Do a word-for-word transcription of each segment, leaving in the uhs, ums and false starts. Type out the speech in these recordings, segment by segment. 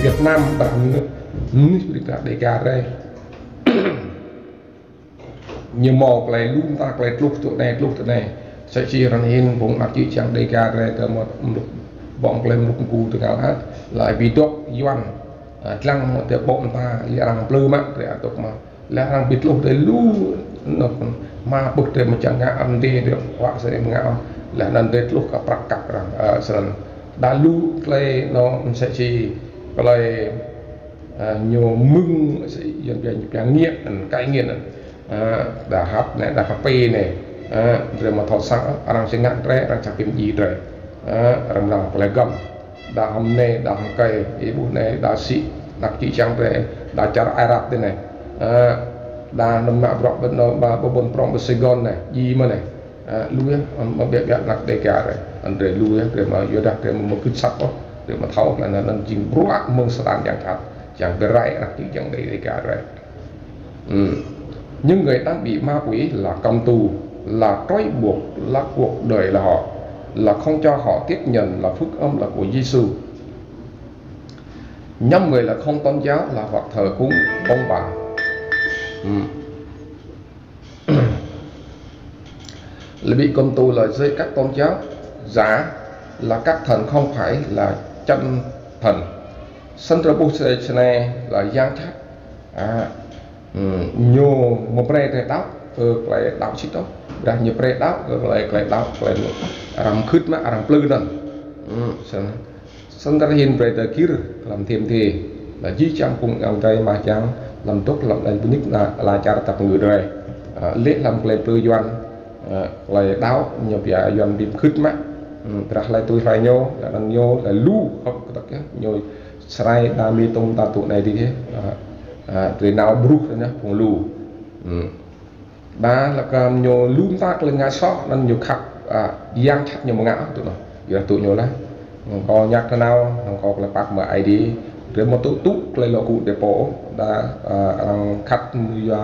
Việt Nam ƀrah mnuih, mnuih ƀrah Dega drei. Ñu mâo klei lu mta klei tluh tŭ anei, tluh tŭ anei. Msĕ si arăng hĭn phung anak čư̆ čiăng Dega drei kơ mâo mluk, ƀơ̆ng klei mluk mgu tơngal ăt. Lač bi dôk Yuăn, a, dlăng mâo tơ ƀô̆ mta, leh arăng mplư mă, drei ăt dôk mă. Leh arăng bi tluh drei lu, nôk, mă pưh drei mčang ngă, am dê drei huă sơrê mngă, leh anăn drei tluh kơ prăk kăk arăng, a, snăn. Đa lu klei nô msĕ si klei, a, ñu mưng, msĕ si Yuăn pia, ñu pia nghiện, cai nghiện. A, đa hăp anei, đa kpê anei. A, drei mâo thâo săng, arăng si ngă drei, arăng čăk bi mdjiê drei. A, arăng mnăng klei găm. Đa hŏng anei, đa hŏng kei, ih ƀuh anei, đa si, anak čư̆ čiăng drei, đa čar Arab drei anei. A, đa năm nă bruă ƀơ nô, ƀơ, ƀơ ƀuôn prŏng, ƀơ Sài Gòn anei, djiê mơh anei. A, lu yơh, mâo ƀiă ƀiă anak Dega drei. Anăn drei lu yơh, drei mâo yuadah, drei mâo mkưt asăp ôh, drei mâo thâo, leh anăn jing bruă mơ̆ng Satan yang jhat, yang bi rai anak čư̆ čiăng drei Dega drei. Ừm. Những người đang bị ma quỷ là cầm tù, là trói buộc, là cuộc đời là họ, là không cho họ tiếp nhận là phúc âm là của Giêsu. Nhóm người là không tôn giáo là hoặc thờ cúng ông bà. Ừm. Là bị cầm tù là dưới các tôn giáo giả, là các thần không phải là chân thần. Snăn drei ƀuh snei, snei leh yang jhat. A, ừm, ñu mâo brei drei đăo kơ klei đăo sĭt ôh. Ƀiădah ñu brei đăo kơ klei, klei đăo, klei arăng mkhưt mă, arăng mplư anăn. Ừm, snăn. Snăn drei hĭn brei drei gĭr hlăm thim thê. Leh jih jang phung ayŏng adei mah jiăng hlăm dôk hlăm anei bi nik na ala čar tăp ngư drei. A, leh hlăm klei mplư Yuăn, a, klei đăo ñu pia Yuăn bi mkhưt mă. Ừm, ƀiădah hlei tui hlei ñu, leh anăn ñu, leh lu, hŏk kơ tăk yơh, ñu srai đa mi tông ta tŭ anei dih yơh. A, a, drei nao bruh anăn phung lu. Ừm. Đa leh kơ ñu lu mta klei ngă soh anăn ñu khăp, a, yang jhat ñu mngă tŭ anăn. Yua tŭ ñu leh. Hŏng kâo ñăk nanao, hŏng kâo klei pap mơ̆ng Aê Diê. Drei mâo tŭ tŭ klei lŏ kŭ drei pô. Đa, a, arăng khăt yua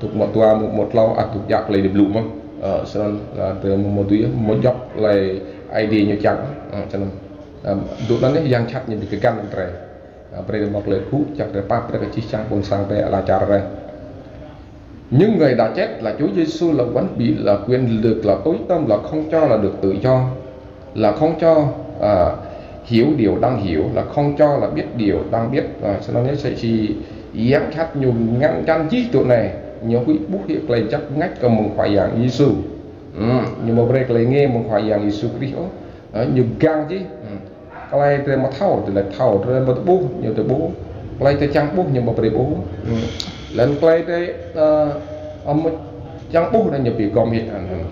tŭ mâo dua, mâo, mâo tlâo, a, tŭ jak klei di blŭ mơh. A, snăn, a, drei mâo, mâo tui, mâo jăk klei Aê Diê ñu čiăng. A, snăn. A, tŭ anăn yơh yang jhat ñu bi kgăn drei. A, brei mâo klei kŭ, čiăng drei pap, brei kơ jih jang ƀuôn sang drei ala čar drei. Những người đã chết là Chúa Giêsu là vẫn bị là quyền lực là tối tăm là không cho là được tự do, là không cho, à, hiểu điều đang hiểu, là không cho là biết điều đang biết. À, snăn ñu msĕ si yang jhat ñu ngăn chặn jih tŭ anei, ñu huĭ ƀuh hĕ klei jăk mngač kơ mơ̆ng Khua Yang Yêsu. Ừm, ñu amâo brei klei ngê mơ̆ng Khua Yang Yêsu Krist ôh. À, ñu gang jih. Ừm. Klei drei mâo thâo, drei lač thâo, drei mâo ƀuh, ñu drei ƀuh. Klei drei čiăng ƀuh, ñu amâo brei ƀuh. Ừm. Leh anăn klei drei, ơ, amâo čiăng ƀuh, ñu bi găm hĕ anăn.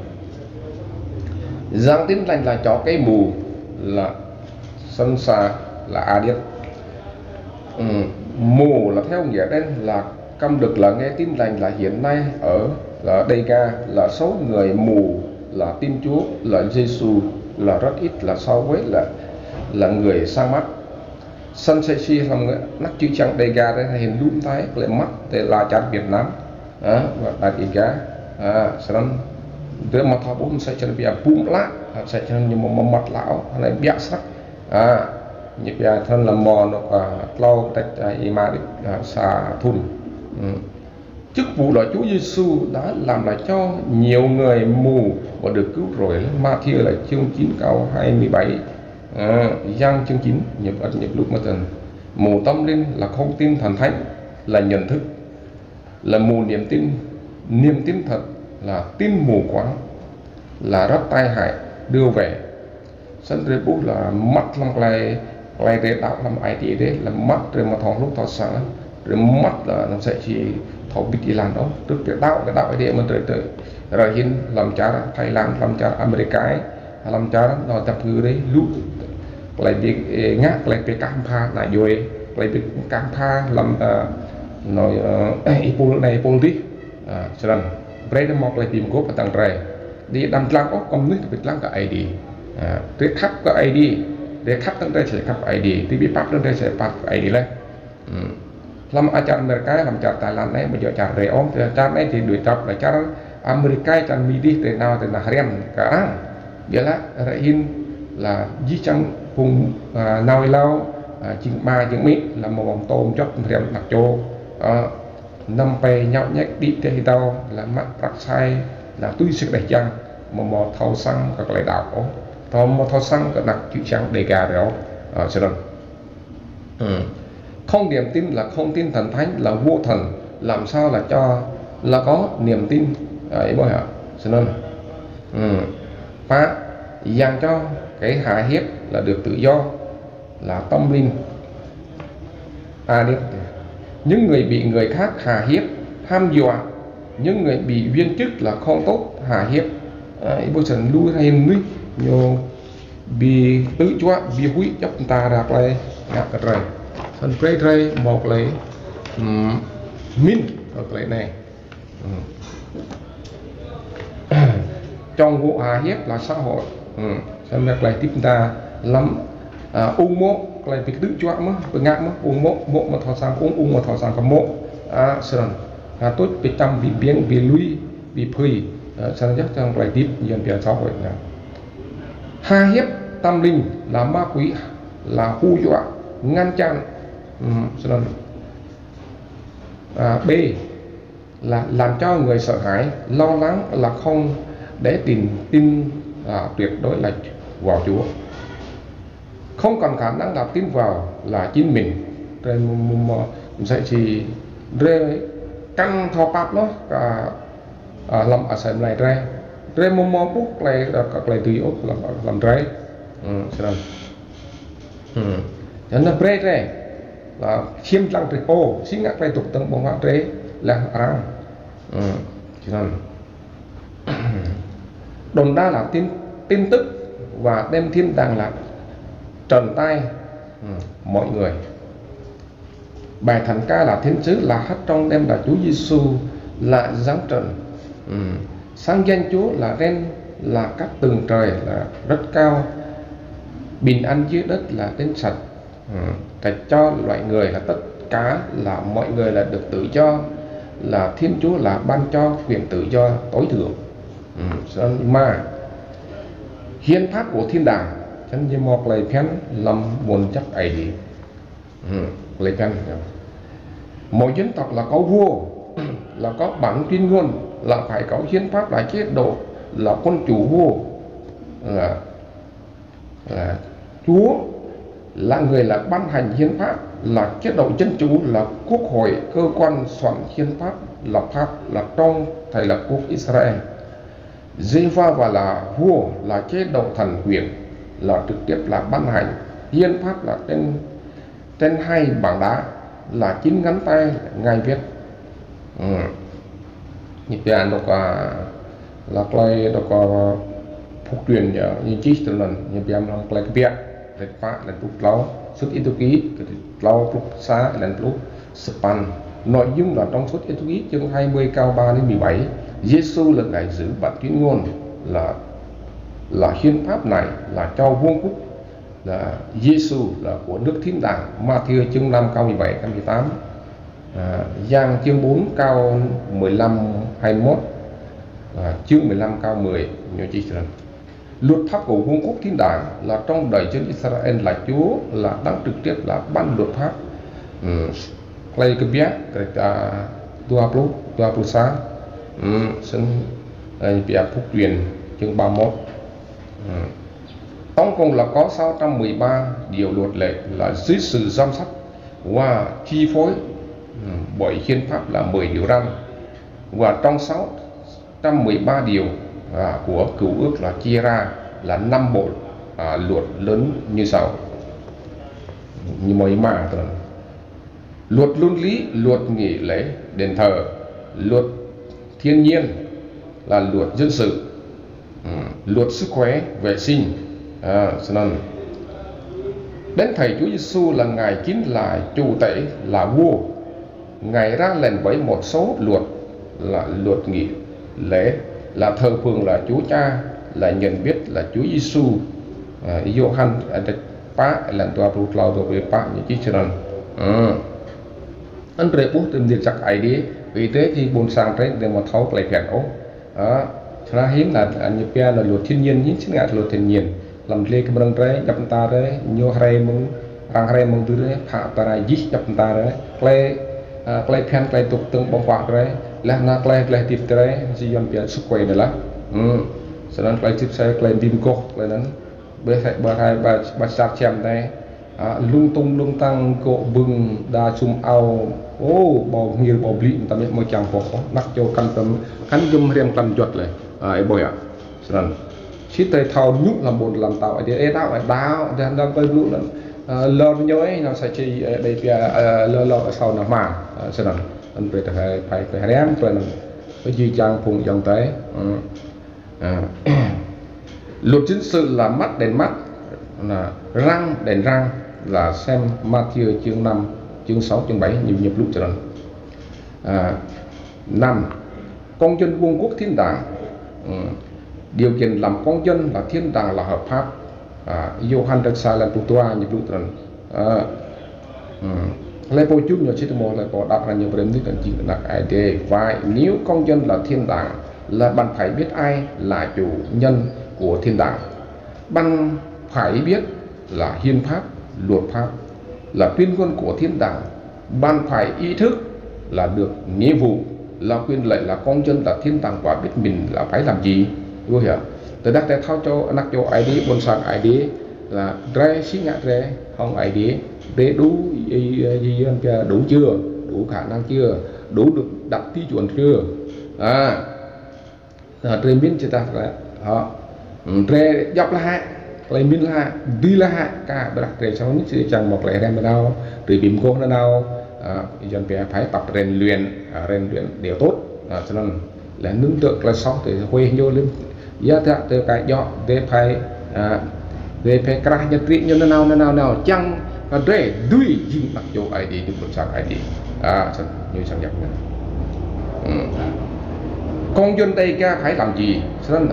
Giảng Tin Lành là cho kẻ mù, là sẵn sàng, là a điếc. Ừm. Mù là theo nghĩa đen là Câm được là nghe Tin Lành là hiện nay ở, là Đêga là số người mù là tin Chúa là Giêsu là rất ít là so với là, là người sang mắt. Snăn msĕ si hlăm anak čư̆ čiăng Đêga drei hĭn lu mta klei mmăt ti ala čar Việt Nam. A, đa Đêga. A, snăn drei mâo thâo ƀuh msĕ si bi bum lă, msĕ si ñu mâo mmăt lă ôh, anei ƀiă snăk. A, ñu pia thŭn lăm mâo anôk, a, tlâo kdrêč, a, êma đĭ, a, sa thŭn. Ừm. Chức vụ là Chúa Giêsu đã làm là cho nhiều người mù và được cứu rỗi. Mathiơ là chương chín câu hai mươi bảy. À, Giăng chương chín, nhập ăt nhập lục mà tên. Mù tâm linh là không tin thần thánh, là nhận thức, là mù niềm tin, niềm tin thật là tin mù quáng, là rất tai hại, đưa về. Snăn drei ƀuh leh mmăt hlăm klei, klei drei đăo hlăm ai tiê drei, leh mmăt drei mâo thâo hluh thâo săng, leh drei mmăt leh anăn msĕ si thâo bĭt êlan ôh, truh drei đăo, drei đăo ai tiê mơ̆ng drei, drei, drei hĭn hlăm čar Thái Lan, hlăm čar Amêrik, hlăm čar nô dap kngư drei, lu klei bi, ê, ngă, klei bi kah mbha, na djuê, klei bi kah mbha hlăm, ơ, nô, ơ, êpul anei, êpul dih. A, snăn. Brei drei mâo klei bi mguôp hdơ̆ng drei. Drei đăm dlăng ôh, kơ mnuih, drei bi dlăng kơ Aê Diê. A, drei khăp kơ Aê Diê. Drei khăp hdơ̆ng drei srăng khăp Aê Diê. Drei bi pap hdơ̆ng drei srăng pap kơ Aê Diê leh. Hmm. Hlăm čar Amêrik, hlăm čar Thái Lan anei, amâo djŏ čar drei ôh, čar anei drei dưi dăp leh čar Amêrik, čar Mi dih drei nao, drei nao hriăm kơ arăng. Ƀiădah ară hĭn leh jih jang phung, a, nao êlâo, Jing ama jing amĭ, leh mâo mtô mjuăt mriăm anak čô. Năm pe ñăo ñĕk đĭ deh êdâo, leh mă prăk sai, leh tui si kđeh čiăng, amâo mâo thâo săng kơ klei đăo ôh. Thâo, amâo thâo săng kơ anak čư̆ čiăng Đêga rei ôh. Snăn. Không niềm tin là không tin Thần Thánh, là vô thần, làm sao là cho, là có niềm tin. Ih ƀuh hă? Snăn. Pă, yang cho cái hà hiếp là được tự do, là tâm linh. Những người bị người khác hà hiếp, hăm dọa, những người bị viên chức là không tốt hà hiếp. Ih ƀuh snăn lu hriê mnuih ñu bi ktư̆ juă, bi huĭ djăp mta ra klei ngă kơ drei. Snăn brei drei mâo klei mĭn kơ klei anei. Trong vụ hà hiếp là xã hội. Snăn klei hdĭp mta hlăm ung mô̆, klei bi ktư̆ juă mơh, bi ngă mơh, ung mô̆, mô̆ amâo thâo săng ung, ung amâo thâo săng kơ mô̆. Snăn. Tuč bi čăm, bi biêng, bi lui, bi phưi. Snăn yơh trong klei hdĭp Yuăn pia xã hội anăn. Hà hiếp tâm linh là ma quỷ, là hù dọa, ngăn chặn. Snăn. B, là làm cho người sợ hãi, lo lắng, là không để tin, tin tuyệt đối là vào Chúa. Không còn khả năng là tin vào là chính mình. Drei mâo, mâo, msĕ si drei kăn thâo pap leh kơ hlăm asei mlei drei. Drei mâo mâo ƀuh klei, kơ klei dưi ôh hlăm, hlăm drei. Snăn. Snăn brei drei ksiêm dlăng drei pô, si ngă klei dôk dơ̆ng ƀơ̆ng huă drei leh arăng. Snăn. Đon đa là tin, tin tức và đêm thiên đàng là trần tay mọi người. Bài thánh ca là thiên sứ là hát trong đêm là Chúa Giêsu là giáng trần. Sáng danh Chúa là rên là các tầng trời là rất cao. Bình an dưới đất là đến sạch. Là cho loại người là tất cả là mọi người là được tự do, là Thiên Chúa là ban cho quyền tự do tối thượng. Snăn. Hiến pháp của thiên đàng, snăn ñu mâo klei bhiăn hlăm ƀuôn jăk Aê Diê. Klei bhiăn. Một dân tộc là có vua, là có bản tuyên ngôn, là phải có hiến pháp là chế độ, là quân chủ vua, là, là Chúa là người là ban hành hiến pháp, là chế độ dân chủ, là quốc hội, cơ quan soạn hiến pháp, lập pháp, là trong thầy là quốc Israel. Giê-hô-va là vua, là chế độ thần quyền, là trực tiếp là ban hành hiến pháp, là trên, trên hai bảng đá, là chính ngón tay Ngài viết. Ñu pia dôk, là klei dôk phục truyền, ñu čih tui anăn, ñu pia mơ̆ng klei kbiă, kdrêč pă, êlan pluh tlâo, Xuất Ê-tô-ký, kdrêč tlâo pluh sa, êlan pluh sa păn. Nội dung là trong Xuất Ê-tô-ký chương hai mươi câu ba đến mười bảy, Giêsu là Ngài giữ bản tuyên ngôn là, là hiến pháp này là cho vương quốc, là Giêsu là của nước thiên đàng, Mathiơ chương năm câu mười bảy đến mười tám, Giăng chương bốn câu mười lăm hai mươi mốt, chương mười lăm câu mười, ñu čih snăn. Luật pháp của vương quốc thiên đàng là trong đời dân Israel là Chúa là đấng trực tiếp là ban luật pháp. Klei kbiă, kdrêč dua pluh, dua pluh sa, snăn, pia phục truyền chương ba mốt. Tổng cộng là có sáu trăm mười ba điều luật lệ là dưới sự giám sát và chi phối bởi hiến pháp là mười điều răn. Và trong sáu trăm mười ba điều của cựu ước là chia ra là năm bộ luật lớn như sau. Ñu mâo êma tơl. Luật luân lý, luật nghi lễ đền thờ, luật thiên nhiên là luật dân sự, luật sức khỏe, vệ sinh. Snăn. Đến thầy Chúa Giêsu là Ngài chính là chủ tể, là vua. Ngài ra lệnh với một số luật là luật nghi lễ, là thờ phượng là Chúa Cha, là nhận biết là Chúa Giêsu. Yôhan, pă, êlan dua pluh tlâo, dua pluh pă, ñu čih snăn. Anăn drei ƀuh tơl mdê jăk Aê Diê, bi drei ti ƀuôn sang drei, drei amâo thâo klei bhiăn ôh. Snăn hĭn là ñu pia là luật thiên nhiên, hĭn si ngă luật thiên nhiên. Hlăm dliê kmrơ̆ng drei, djăp mta drei, ñu hriê mơ̆ng Arăng hriê mơ̆ng dưr, phă ta rai jih djăp mta rai. Klei, a, klei bhiăn, klei dôk dơ̆ng ƀơ̆ng huă drei. Leh anăn klei, klei hdĭp drei, si yuăn pia suk quay anei lah. Hmm. Snăn klei hdĭp sa, klei bi mguôp, klei anăn. Ƀiădah, ƀiădah, ƀiădah, ƀiădah čar čem anei. A, lung tung lung tăng gŏ bưng đa čum ao. Ô, ƀâo hmir, ƀâo blĭ, mtam mĭt mơ̆ng čiăng boh. Anak čô kăn tăm, kăn jŭm hriăm kăn juăt leh. A, ih ƀuh yơh. Snăn. Sĭt drei thâo ñu hlăm ƀuôn hlăm tâo, ê, ê, đăo, ê, đăo, dah, dah, ƀai blŭ anăn. Ơ, lor ñu, ê, ñu sa čô, ê, đei pia, ơ, lor, lor, asâo nao hma. Ơ, snăn. Anăn brei ta hai, phai, phai hriăm, klei anăn. Ơ, jih jang phung ayŏng adei. Ơ, ơ. Luật dân sự là mắt đèn mắt, là răng đèn răng, là xem Mathiơ chương năm, chương sáu, chương bảy, ñu, ñu blŭ snăn. À, năm, công dân vương quốc thiên đàng. Ừ. Điều kiện làm công dân là thiên đàng là hợp pháp. À, Yôhan dăp sa êlan pluh dua ñu blŭ snăn. À, ừ. Hlei pô jŭm ñu sĭt mơh, hlei pô đăo kơ ñu brei mnĭt kăn jing anak Aê Diê. Vậy nếu công dân là thiên đàng là bạn phải biết ai là chủ nhân của thiên đàng. Bạn phải biết là hiến pháp, luật pháp, là tuyên ngôn của thiên đàng. Bạn phải ý thức là được nghĩa vụ, là quyền lợi, là công dân, là thiên đàng và biết mình là phải làm gì. Ƀuh yơh. Tơdah drei thâo čô anak čô Aê Diê, ƀuôn sang Aê Diê, là drei si ngă drei hŏng Aê Diê, drei đủ, ơ, ơ, ơ, đủ chưa? Đủ khả năng chưa? Đủ được đặt tiêu chuẩn chưa? À, Ơ, drei mĭn čih tah, hŏ. Drei djăp leh hĕ, klei mĭn leh hĕ, dưi leh hĕ, ka ƀiădah drei čang mĭn si čang mâo klei hriăm nanao, drei bi mguôp nanao, ơ, yuăn pia phải tập rèn luyện, ơ, rèn luyện điều tốt, ơ, snăn. Leh anăn tơ klei soh tơ huĭ ñu lĭm, ya dah tơ ka djŏ, drei phải, ơ, drei phải krah ñu, triê ñu nanao, nanao, nanao, čiăng kơ drei dưi jing anak čô Aê Diê, jing ƀuôn sang Aê Diê. À, snăn, ñu čang yap anăn. Hmm. Công dân Đêga phải làm gì? Snăn,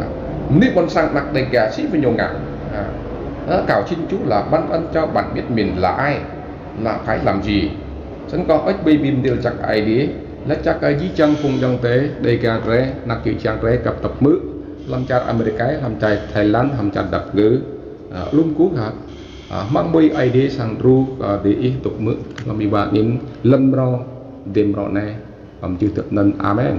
mnuih ƀuôn sang anak Đêga si mơ̆ng ñu ngă. À, ơ, kâo xin Chúa là ban ân cho bạn biết mình là ai, là phải làm gì. Snăn kâo ăt bi bi mdil čăk Aê Diê, leh čăk kơ jih jang phung ayŏng adei, Đêga drei, anak čô čiăng drei, kăp tăp mưh, hlăm čar Amêrik, hlăm čar Thái Lan, hlăm čar dap ngư, à, lum kŭ hă. À, hmăng mui Aê Diê srăng đru, à, diih dôk mưh, hlăm êwa anăn, lăn mrâo, dê mrâo anei, hlăm jih djăp anăn. Amen.